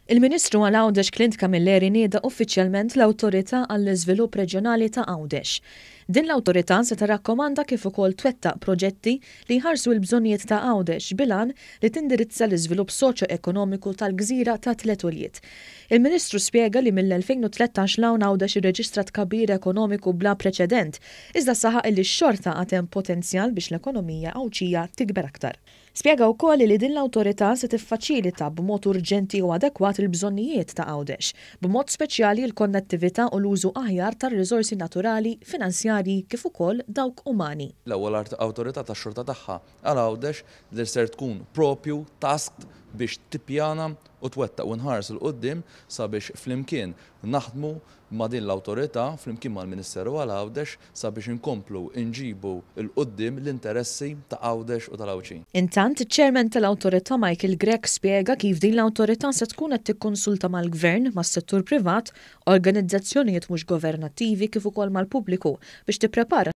Il-Ministru għal Għawdex Clint Camilleri nieda uffiċjalment l-Awtorità għall-Iżvilupp Reġjonali ta' Għawdex. Din l-awtorità se tirrakkomanda kif ukoll twettaq proġetti li jħarsu l-bżonnijiet ta' Għawdex bil-għan li tindirizza l-iżvilupp soċjo-ekonomiku tal-gżira ta' tliet ulied. Il-Ministru spjega li mill-2013 'l hawn Għawdex irreġistra tkabbir ekonomiku bla preċedent, iżda saħaq illi xorta għad hemm potenzjal biex l-ekonomija Għawdxija tikber aktar. Spjega wkoll li din l-awtorità se tiffaċilita b'mod urġenti u adekwat il-bżonnijiet ta' Għawdex, b'mod speċjali l-konnettività u l-użu aħjar tar-riżorsi naturali, finanzjarji kif ukoll dawk umani. L-ewwel awtorità tax-xorta tagħha għal Għawdex li ser tkun propju tasked biex tippjana u twettaq u nħarsu 'l quddiem sabiex flimkien naħdmu ma' din l-awtorità flimkien mal-Ministeru għal Għawdex sabiex inkomplu nġibu 'l quddiem l-interessi ta' Għawdex u tal-Għawdxin. Intant, iċ-Chairman tal-Awtorità Michael Grech spjega kif din l-awtorità se tkun qed tikkonsulta mal-Gvern, mas-settur privat, organizzazzjonijiet mhux governattivi kif ukoll mal-pubbliku biex tipprepara.